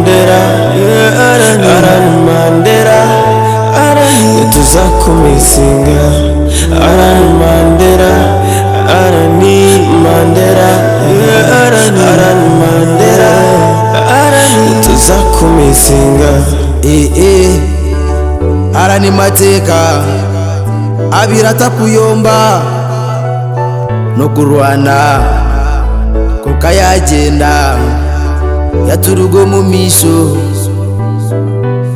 Mandela, Alan Mandela, nituza kukumisinga Alan Mandela, Alan Mandela, Alan Mandela, nituza kukumisinga. Eh eh, Alan Mateeka abaire atakuyomba n'okurwana kwonka yagyenda yaturuga omu maisho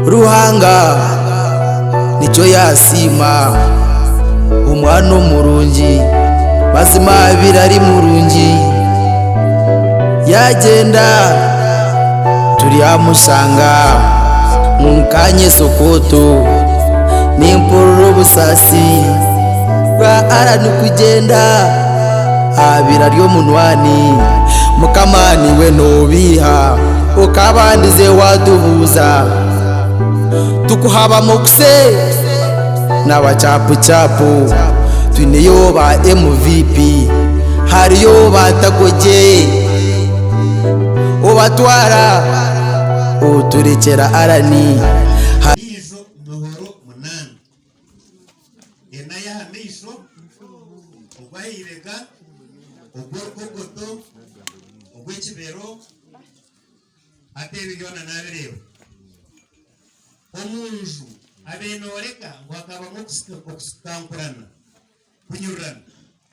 Ruhanga nikyo yasiima omwana omurungi mazima abaire ari murungi yagyenda turyamushanga nkanye Sokoto nimpurira obusaasi bwa Alan kugyenda abaire ari omunywani Mukama niiwe nobiiha okabandize watubuuza tukuhaba mukuse naba chapuchapu twineyo ba MVP hariyo ba Tagogye obatwara oturekyera Alan. Endiijo mihoro munaana, ena y'aha maisho, ogw'aha ibega, ogw'orukogoto, ogw'ekibero, hati ebi byona naabireeba. Omu nju abaire nooreka ngu hakabamu okusikankurana, kunyururana,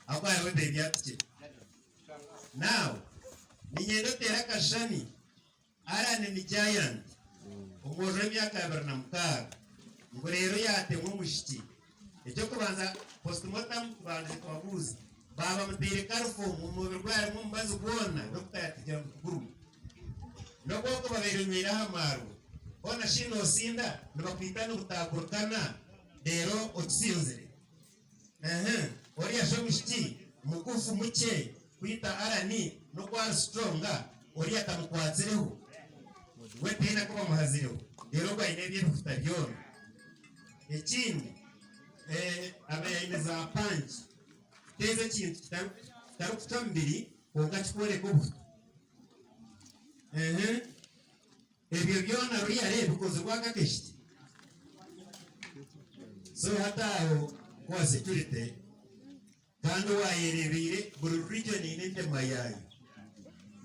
ahabw'okuba hariho ebibaire byatukire. Now, niinyenda oteere akashushani Alan ni giant, omwojo w'emyaka 26, ngu reero yaatemwa omwishiki. Eky'okubanza postmortem tubandize kubabuuza baaba bamuteire chloroform omu mubiri gwe harimu omubazi gwona, dokita yatugira ngu tigurimu. N'obu okuba obaire onywire aha maarwa, hoona shi noosinda nibakwita nibutaagurikana reero otusinzire? Ehe, oriya shi omwishiki mugufu mukye kwita Alan n'oku ari strong oriya atamukwatsireho? We tihaine aku bamuhazireho reero ogwo aine ebye ebihuta byona. Ekindi abaire aine za punch kuteeza ekintu kitarikucwa mubiri kwonka kikworeka obuhuta. Ehe. Ebyo byona really bikozirwe aka akeshiki. So hati aho nkowa security kandi owayerebeire buri region eine entema yaayo.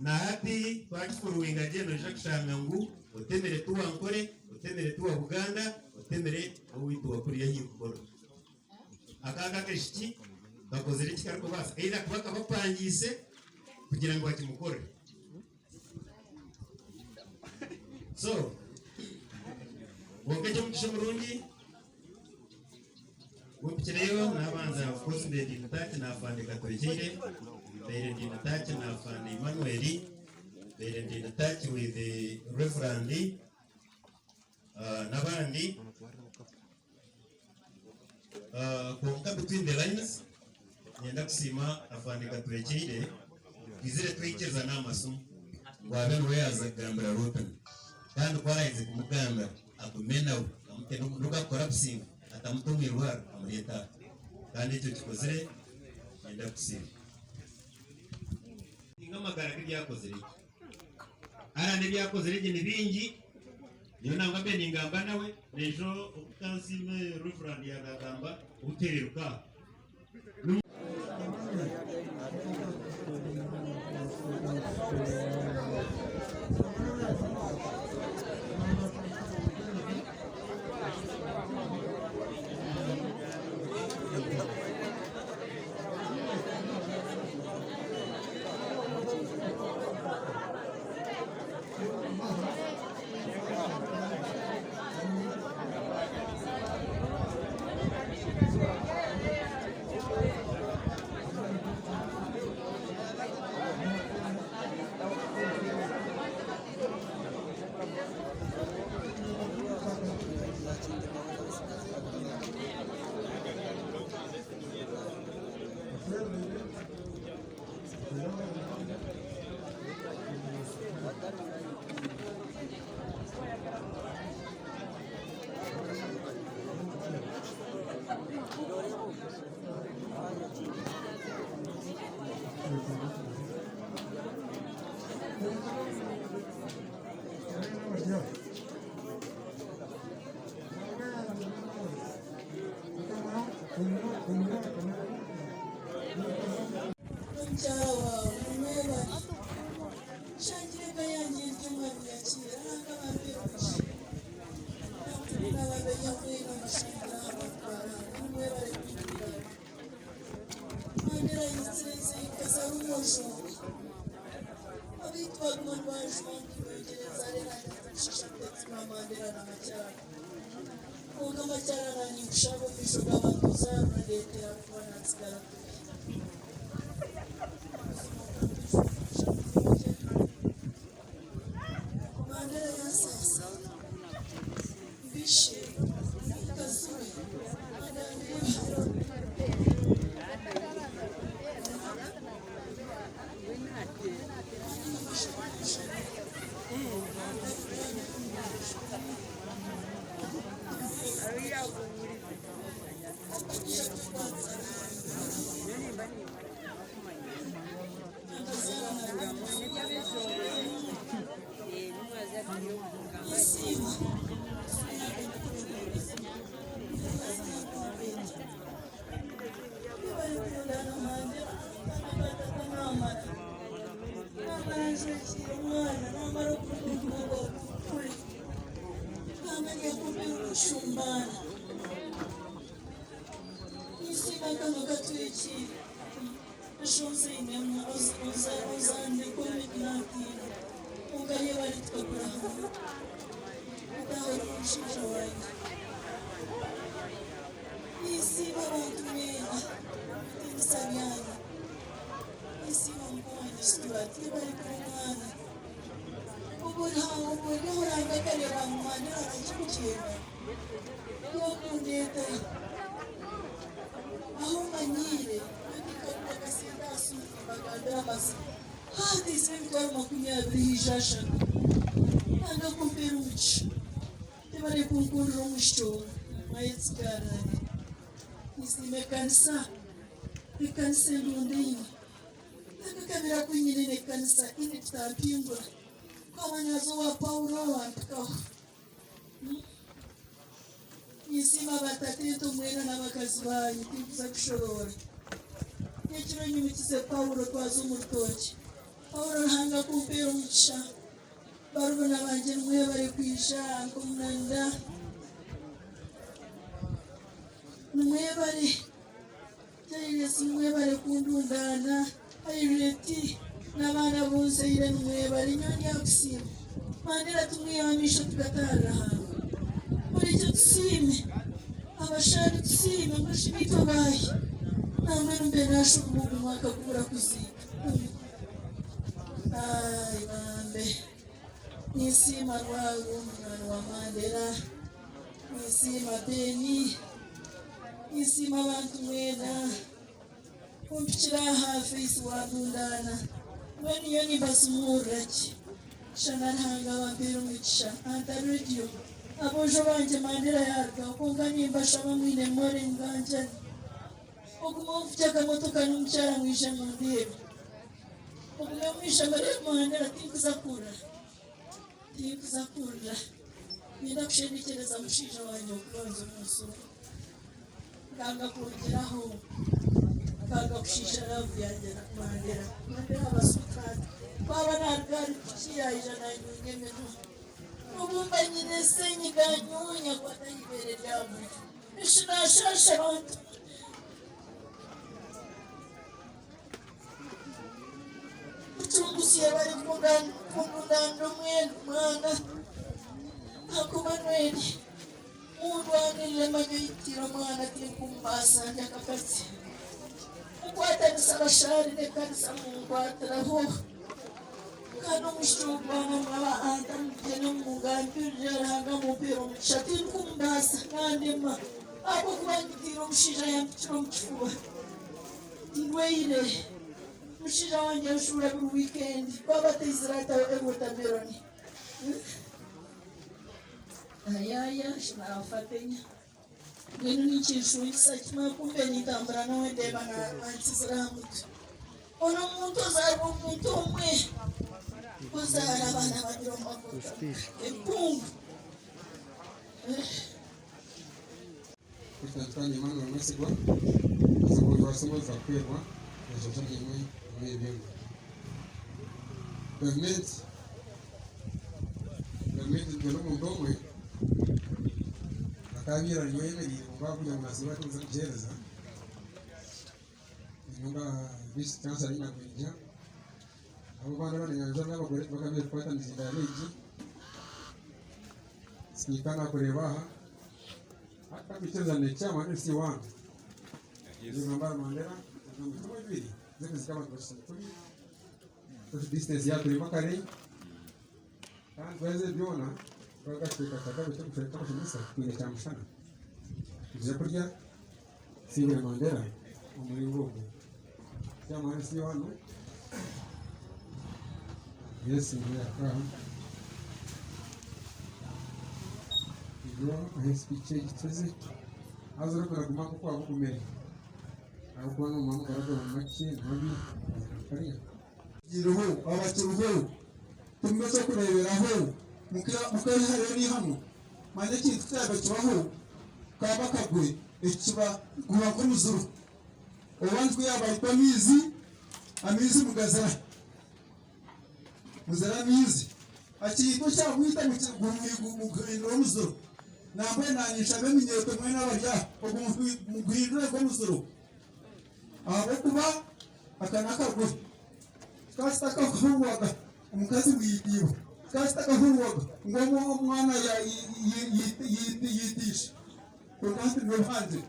Na hati twakifuruwinga gye noija kushanga ngu otemire ti wa Nkore, otemire ti wa Buganda, otemire n'owaitu wa kuriya ahaiguru. Aka aka akeshiki kakozire eki karikubaasa either kuba kabapangiise kugira ngu bakimukorere. So, kwonka eky'omugisha omurungi, ku mpikireyo nabanza of course mbaire ndi mutaaki naafande Katurekyere, mbaire ndi mutaaki naafande Emmanuel, mbaire ndi mutaaki with Reverand n'abandi. Kwonka between the lines niinyenda kusiima Afande Katurekyeire twizire twaikirizana aha masimu ngu abe niwe yaaza kugambira Rotimi kandi ku araahize kumugambira agume nawe amute n'obu akukolapusinga atamuta omu irwariro amureete aha kandi ekyo okikozire niinyenda kukusiima. Ninga amagara ge ebi akozire gye. Alan ebi akozire gye ni bingi. Nyowe nangwa mbe ningamba nawe nejo obu Kansiime Reverand yagagamba obutereruka aha. Omukyara waawe nimwebare. Nshangire eka yangye eri omwabiyakira Ruhanga abampeere omugisha. Nababenya mwena mushangira aha bantu ba Ruhanga nimwebare kwitungana. Mandela yizire nkazara omwojo abaitu baguma nibanjuma ngu nyongyere nzare nanye omushaija mutetsi wa Mandela na Makyara. Kwonka Makyara nanye ninkushaba omu maisho g'abantu ozaare ondetere ahabw'okuba natsigara kubi. Mandela yansaasa mbishe omukazi we agambire Ninsiima akano katwekiire Eshonzeinemu ozandeka naatiina kwonka yebare tukakura hamwe otaaha ori omushaija wangye. Ninsiima abantu mwena ebitiinisa byanyu. Ninsiima muka wangye Stuart yebare kuba omwana. Obu ori aho Ruhanga akareeba ngu Mandela naija kugyenda yakundeeta. Aho mmanyiire, nyowe akasente aha simu nimbagambira amazima. Haateizire emitwaro 20 haija ashatu. Ruhanga kumpeera omugisha. Tibarikunkundira omwishiki omwe. Mwayetsigaarane. Ninsiima ekanisa, ekanisa endundaine. Nakakabira ku nyine n'ekanisa ini tutampingura. Nkaba naaza owa Paulo wampikaho. Ninsiima baatateento mwena n'abakazi baanyu, tinkuza kushoroora. Nyekiro nyimukize Paulo twaza omu rutookye. Paulo Ruhanga akumpeera omugisha. Barumuna bangye nimwebare kwija nk'omunanira. Nimwebare. Jairus nimwebare kundundaana. Ireti n'abaana bu nzaire nimwebare. Nyowe ndyakusiima. Mandela tumwihe amaisho tugatarire hamwe. Murekye tusiime. Abashaari tusiime. Mbwenu shi naitwe baahi? Nambwenu mbe naashuuma ogu mwaka gubura kuziika. Ai bambe. Ninsiima Rwaru munywani wa Mandela. Ninsiima Beni. Ninsiima abantu mwena. Kumpikira aha Faith wandundaana. Mbwenu nyowe nimbazumuurira ki? Shana Ruhanga abampeere omugisha. Anta Radio. Aboojo bangye Mandela yaarugaho kwonka nimbashaba mwine Molly Nganjani. Ogume ovugye akamotoka n'omukyara mwije mundeebe. Ogume mwije mureebe Mandela tinkuza kurira. Tinkuza kurira. Niinyenda kushendekyereza mushaija wangye okubanza omunsi omu. Nkanga kwongyeraho, nkanga kushiisha love yangye na Mandela. Mandela aba sweetheart. Ku aba naaruga ahari piki yaija naanyuunya eminwa. Obu mba nyine senyiga anyuunya akwata aha ibeere rya buryo. Eshi naashaasha abantu. Mucunguzi yebare kundundaanira omwana. Uncle Manuel. Mundwanirire manya oitiire omwana tinkumubaasa ndi akakazi. Mukwatanise abashaari n'ekanisa munkwatiraho. Kandi omwishiki ogu baana mwaba anta mugyende mumugambirire Ruhanga amumpeere omugisha tindikumubaasa nandema ahabw'okuba nyitiire omushaija yampikire omu kifuba. Ndwaire. Omushaija wangye anshuura buri wiikendi ku aba ataizire ataho ewotameroni. Ayaya nafatenya mbwenu nikinshungisa kimwe kumbe nintambura nawe ndeeba ankizire aha mutwe. Onu omuntu ozaarwa omuntu omwe ozaara abaana babiri omu magoka empungu. Kutandika Emmanuel Mwesigwa, aza kuhwerwa enjojo emwe omuri ebyoma. Gavumenti gavumenti nitwenda omuntu omwe akaabaire ari oyemereire kwonka ahabw'okugira ngu nasiiba atarikuza kugiheereza enyumba visi kansara ei nakwija abo abaana abanyanjura n'abagore tibakabaire kukwata mizindaaro egi sipiika nakureeba aha. Haza orikuguma nk'oku waaba ogumire ahabw'okuba noomanya amagara gaawe ni makye ni mabi kariya. Bakiriho abakiriho tumuhe ekyokureeberaho mukeehayo n'eihamu manya ekintu ku kyaaba kibaho kaaba akagwe ekiba guba nk'omuziro obandi ku yaaba aitwa amaizi, amaizi mugazira muzire amaizi ekintu ekyamwita muguhindure omuziro nambwenu nanye nshabe eminyeeto mwena abari aha ogu muguhindure nk'omuziro ahabw'okuba aka n'akagwe kikaba kitakahurwaga omukazi bwitiibwe kikaba kitakahurwaga ngu omwana yaita ishe kwonka hati nibwo buhangire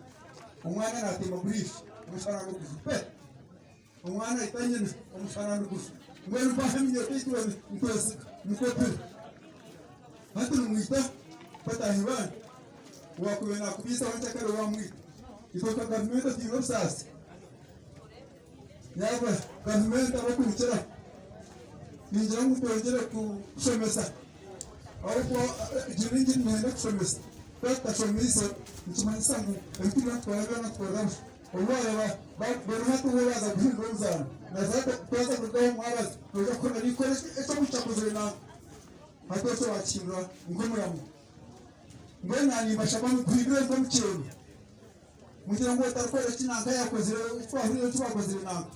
omwana natemba buriishe omushana nigufa pe. Omwana aita nyina, omushana nigufa. Mbwenu mpaho eminyeeto ei twena nitwesiga nikwo turi. Hati nimwita bataahi baanyu, owaakubaire naakubaisaho nkyakare waamwita. Itwe nka gavumenti twine obusaasi. Yaaba gavumenti abarikubikiraho, ningira ngu twongyere kushomesa ahabw'okuba egi n'engiri nihenda kushomesa. Twaba tutashomeise nikimanyisa ngu ebi turiyo nitukora byona nitukorera busha. Obu waareeba bari hati obu baaza kuhindura omuzaano, naza twaza kurugaho omwabazi noija kuhurira ninkora eki omwishiki akozire nanka. Hati ekyo waakihindura nk'omuramo. Mbwenu naanye nimbashaba muguhindure nk'omukyeno. Mugire ngu otarikora eki nanka yaakozire, eki twahuriire eki baakozire nanka.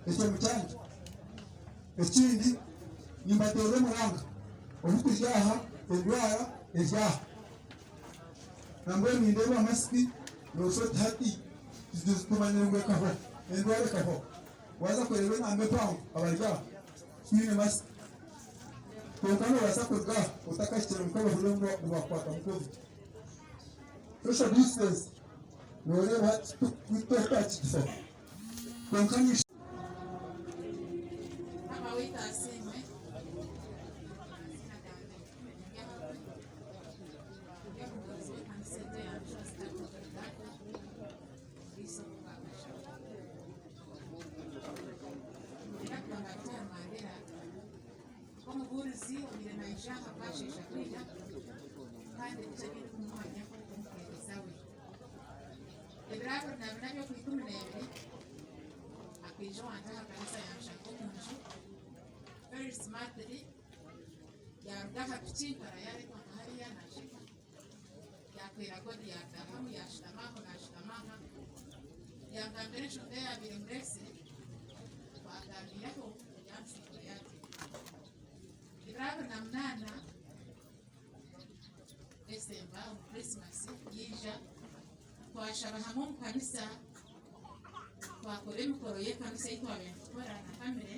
Ekyo mukyangye. Ekindi nimbateerera omuranga, obu turi aha endwara eri aha. Nambwenu nindeeba masiki nooshusha oti hati tumanyire ngu ekahwaho, endwara ekahwaho. Waaza kureeba enamba empango abari aha tibaine masiki. Kwonka noobaasa kuruga aha otakahikire muka bahurire ngu baakukwatamu covid. Social distance nooreeba hati titukakigifaho kwonka ni. Mukama waitu asiimwe. Omubuurizi obaire naija aha bwasheesha bwira kandi nikyo ebirikumumanyaho omuheereza we. Ebiro abiri na bina by'okwikumi n'ebiri akaija owangye aha kanisa yanshanga omu nju very smartly Yaaruga aha piki nkara yaareetwa nka hariya naasheka. Yaakwera godi yaataahamu yaashutama aho naashutama aha. Yaangambira enshonga eyaabaire emureetsire, twagaaniiraho yansiibura yaagyenda. Ebiro 28 Desemba omu Krisimasi yaija twashaba hamwe omu kanisa, twakora emikoro y'ekanisa ei twabaire nitukora na famire.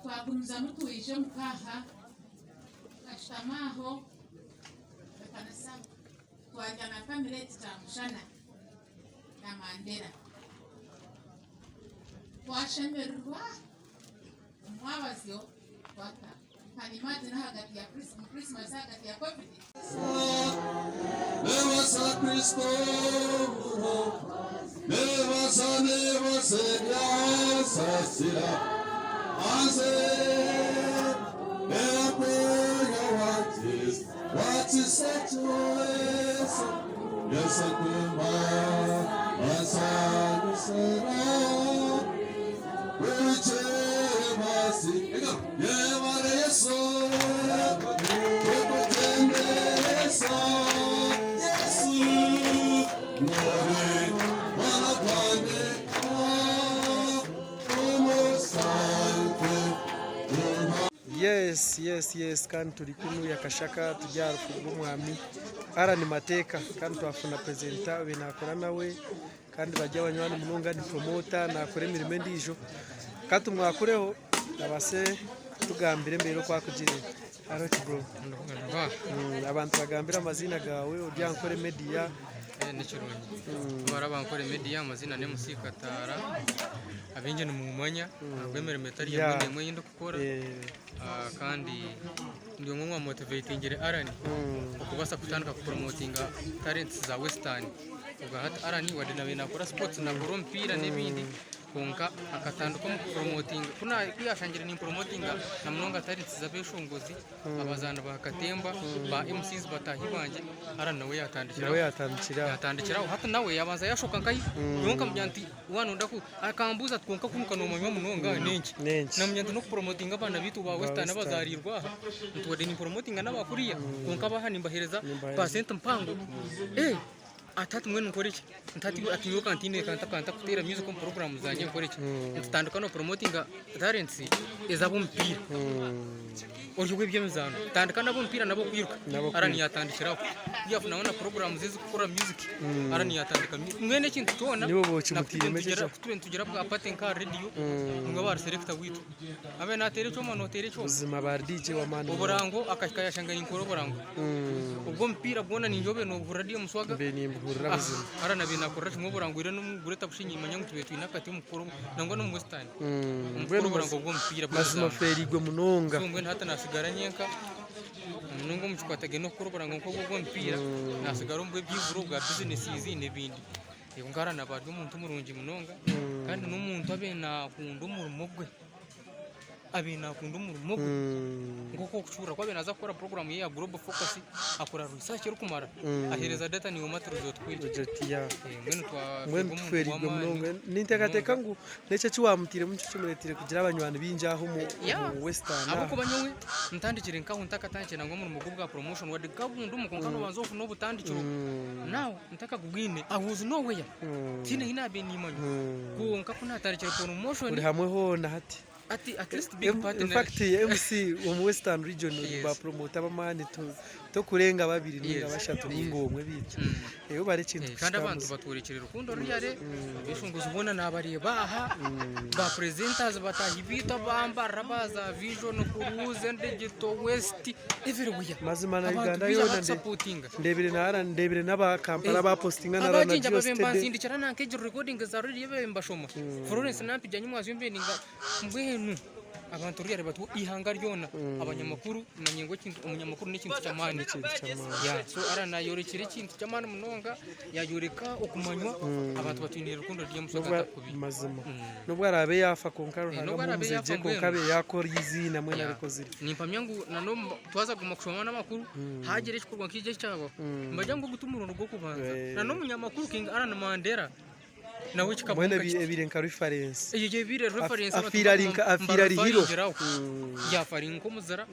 Twagumizamu twija omu ka aha, tukashutama aho ekanisa twarya na famire egi kyamushana na Mandela. Twashemererwa omu mwabazyo twataha. Can imagine ahagati ya mu Christmas ahagati ya covid. Nebaza Kristo Nebaza nebaza ebyasasira Anze Eyakwenya wakisa Wakisa kyese Yesu akumba Ansanyusira Yebare Yesu. Yes yes yes kandi turi kunuya kashaka turi aha rufu rw'omwami Allan Mateeka kandi twafuna presenter obaire nakora nawe kandi bari abanywani munonga ni promoter nakora emirimo endiijo ka tumwakureho abaase kutugambira embeera oku akugire. Hariho ki bro? Abantu bagambire amaziina gaawe ori aha Nkore Media. Nikirungi abaraba Nkore Media amazina ni MC Kataara abaingi nimumanya ahabw'emirimo etari emwe n'emwe ei ndikukora kandi ndi omwe omu bamotivatingire Allan okubaasa kutandika kupromotinga talents za Western. Obwa hati Allan wadde naabaire naakora sports naakora omupiira n'ebindi kwonka akatandika omu kupromotinga ku yaashangire nimporomotinga na munonga talents z'abeeshongozi abazaani ba katemba ba MCs bataahi bangye Allan nawe yatandikiraho yatandikiraho hati nawe yabanza yashoka nkahi nyowe nkamugira nti waaba noyenda ku akambuuza ati kwonka kunu nomanywa munonga nenki namugira nti n'okuporomotinga abaana baitu ba western abazarirwe aha nti wadde nimporomotinga n'abakuriya kwonka abaha nimbahereza pasenti mpango ati hati mbwenu nkore ki nti hati ati nyowe kantiine kantakuteera music omu program zangye nkore ki nti tandika nopromotinga talents ez'ab'omupiira ori ow'eby'emizaano tandika n'ab'omupiira n'ab'okwiruka Allan yatandikiraho ku yafunaho na program ze ez'okukora music Allan yatandika mbwenu ekintu kyona ku turiyo nitugira bwa party nk'aha radio niwe aba ari selector waitu abe nateera ekyoma noteera ekyoma Buzima aba ari DJ w'amaani munonga. Oburango akahika yashanga ninkora oburango obw'omupiira bwona ningira obaire nobuhurira Radio Muswaga Mbaire nimbuhurira buzima. Allan abaire nakorera kimwe oburango ira n'omu Greater Bushenyi nimanya ngu tubaire twine akati omu kukora nangwa n'omu Western omu kukora oburango bw'omupiira Mazima bw'emizaano. ofeerigwe munonga. So mbwenu hati nasigara nyenka munonga omu kikwatagaine n'okukora oburango nk'obwo obw'omupiira nasigara omu bw'ebyihuro obwa businesses n'ebindi. Kwonka Allan aba ari omuntu murungi munonga kandi n'omuntu abaire nakunda omurimo gwe. Abaire nakunda omurimo gwe nk'oku orikukihuurira ku abaire naaza kukora puroguraamu ye ya Global Focus akora research erikumara aheereza data niiwe mati result ku eri. Mbwenu Mbwenu twafeerwa omuntu tufeerigwe w'amaani munonga. Ninteekateeka ngu n'ekyo eki waamutairemu nikyo kimureeteire kugira abanywani baingi aha omu Western aha. Ahabw'okuba nyowe ntandikire nkaho ntakatandikire nangwa omurimo gw'obwa promotion wadde gukaba kwonka noobanza ofune obutandikiro now Ntakakubwine I was nowhere tihaine ahi naabaire niimanya kwonka ku naatandikire promotion Ori hamwe hoona hati. Ati at least big party In fact MC omu Western region Yes. ba promoter b'amaani tokurenga babiri ninga Yes. bashatu ninga omwe beitu. Ewe bare ekintu Eh, kandi abantu kukitambuza. batworekire rukundo ruyare abeshongozi boona nabareeba aha ba presenters bataahi baitu abambarira ba za vision cruise digital west everywhere Mazima na Abantu Uganda baija yoona bakusapotinga. ndebire na Allan ndebire n'aba Kampala bapositinga na Allan Abagingi Gio ababe Steady. mbansindikira nanka egyo recording za radio babe mbashoma. Florence nampija nyimwazyo mbe ninga mbwenu abantu ruriya batu ihanga ryona abanyamakuru manye ngu ekintu omunyamakuru n'ekintu ky'amaani. Yeah, so Allan ayorekire ekintu ky'amaani munonga yayoreka okumanywa abantu batwiniire rukundo ruri Nobwa omusoga mazima Nobu araabe yaafa kwonka Ruhanga Nobu araabe amuhumuze yaafa gye kwonka mbwenu. abe yaakora eiziina mbwenu Yeah. arikozire. Nimpamya ngu na n'omu twaza kuguma kushoma n'amakuru haagira ekikorwa nk'ekyo ekyabaho nibagira ngu ogu ti murundi gw'okubanza Eh. na n'omunyamakuru King Allan Mandela nawe kikabaho Mbwenu nka kityo. ebiire nka reference. Eyo ebiire reference abantu Afiire ari nka afiire ari hero. mbareferingiraho. Yaafa ari nk'omuzira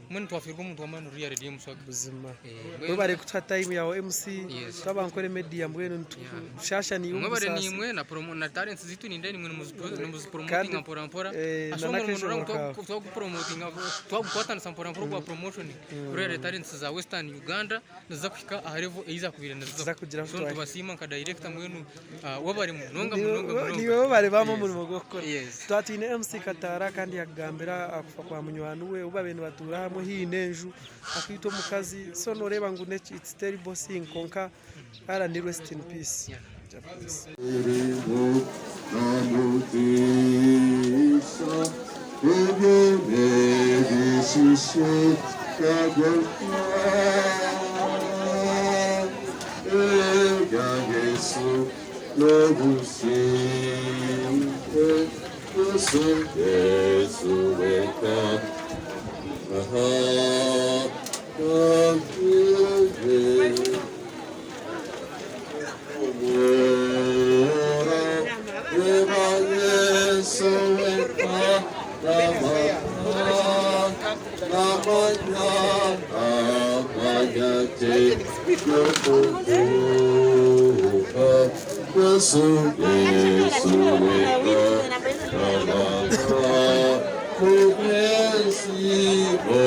mbwenu twafeerwa omuntu w'amaani ruriya Radio Muswaga. Buzima. Eh, mbwenu- Webare kutuha time yawe MC. Yes. Twaba Nkore Media mbwenu nitu Shasha niiwe Mwebare omusaasi. niimwe na promo na talents zitu nindeeba nimwe Kandi, nimuzipromotinga mpora mpora. eh, Ase na omurimo n'akejo noreba ngu kawe. twagupromotinga twagukwatanisa mpora mpora ogwa promotion oreba talents za Western Uganda niziza kuhika aha level ei zakubaire Niziza nizizaho. kugira ahu So twahika. nitubasiima nka director mbwenu webare munonga munonga munonga. Niiwe webare bampa omurimo gw'okukora. Yes. Twaba twine MC Kataara kandi yakugambira aha kufa kwa munywani we ou babaire nibatuura hamwe haihi n'enju akaitwa omukazi so noreeba ngu it's terrible seeing kwonka Allan rest in peace. Umuzigo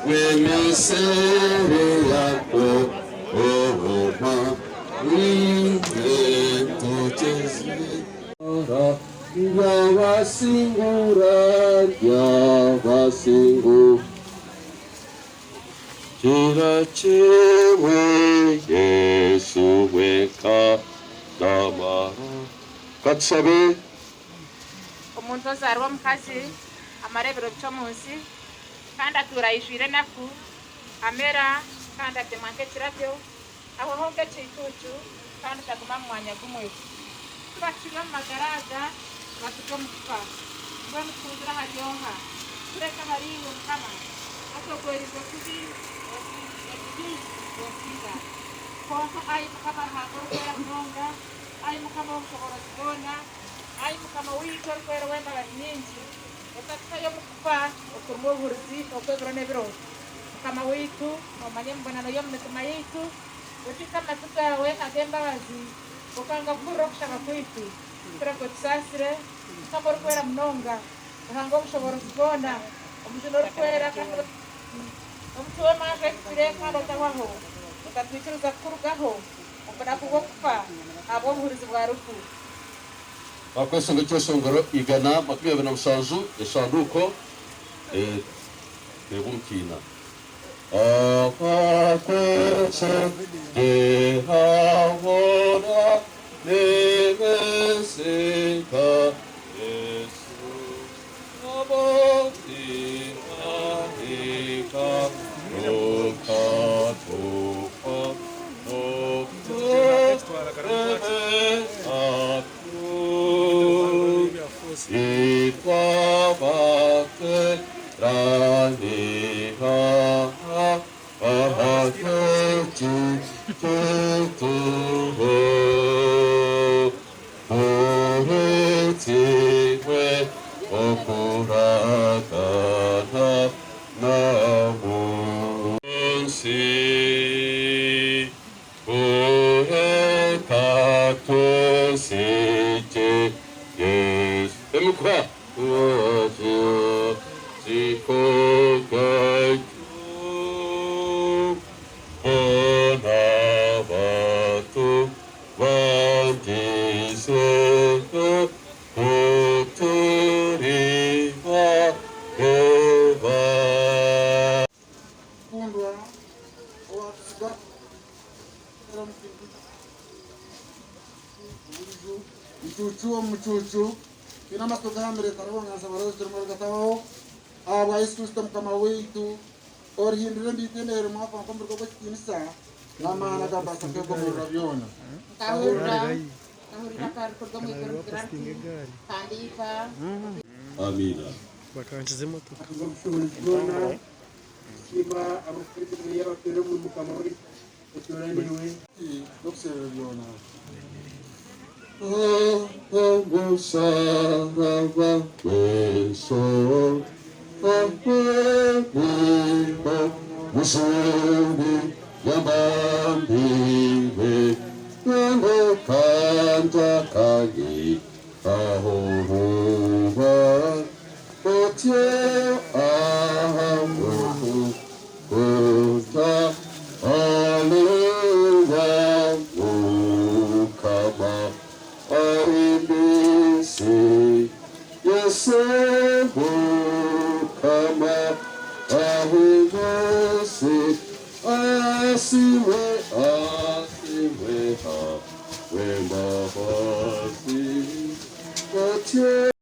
w'emisere yako Oma w'intokezi Ryabasingura ryabasingura Kirakimwe Yesu wenka namara Katusabe. Omuntu ozaarwa omukazi amara ebiro bikye omu nsi, kandi atuura aijwire enaku, amera kandi atemwa nk'ekirabyo, ahwaho nk'ekiicuucu, kandi taguma mu mwanya gumwe. Tuba tukiri omu magara aga, tuba turi omu kufa. Mbwenu tuhungire ahari oha? Kureka ahari iwe, Mukama. Otogwerize kubi, ebibi tonsiiga. Kwonka, ai Mukama Ruhanga orikwera munonga, Ai Mukama ow'obushoboorozi bwona, ai Mukama waitu orikwera ow'embabazi nyingi, otatuhayo omu kufa okurimu obuhurizi okw'ebiro n'ebiro. Mukama waitu, noomanya emibonano y'omu mitima yaitu, otiika amatu gaawe ag'embabazi, okanga kuhurira okushaba kwaitu. Kureka otusaasire, Mukama orikwera munonga, Ruhanga ow'obushoboorozi bwona, Omujuni orikwera kandi ow'embabazi, Omucwi w'emanja ohikire kandi otahwaho, otatwikiriza kukurugaho. Omu bunaku bw'okufa ahabw'obuhurizi bwa rufu. Bakweshonga ekyeshongoro 127 eshanduuko eteebwa omu kiina. Abakwese Gehabona Nimesiga Yesu Abatinahika Rukatufa Nsi Kureka tusigye Yesu emikuha Zikogaitu Boona batu bandize Ku turibareeba. Kundwa owatusiga Mucuucu omu mucuucu, twine amatsiko gahamire tariho nganza amaroozi turimu rigatabaho ahabwa Yesu Kristo Mukama waitu, orihindura embiito endahiro mwafa nk'omuriro gw'ekitiinisa n'amaani agambaasa kwegomorora byona. Nkahurira, nkahurira akaari kuruga omu iguru nikugira nti, Handiika oti. Amiina. Bakankiza emotoka. Obushoboorozi bwona kusiima abarikukora emirimo y'abatwire omuri Mukama waitu otooraniirwe. N'okusherura byona. Omusharaba gw'enshonga gw'ebimbo Mujuni yambambiwe Nyowe kandakaye aho ruba Otyo ahabw'okukunta Aleluya Mukama ahimbise Yesu Mukama ahimbise Asiimwe asiimwe Ahabw'embabazi Otyo.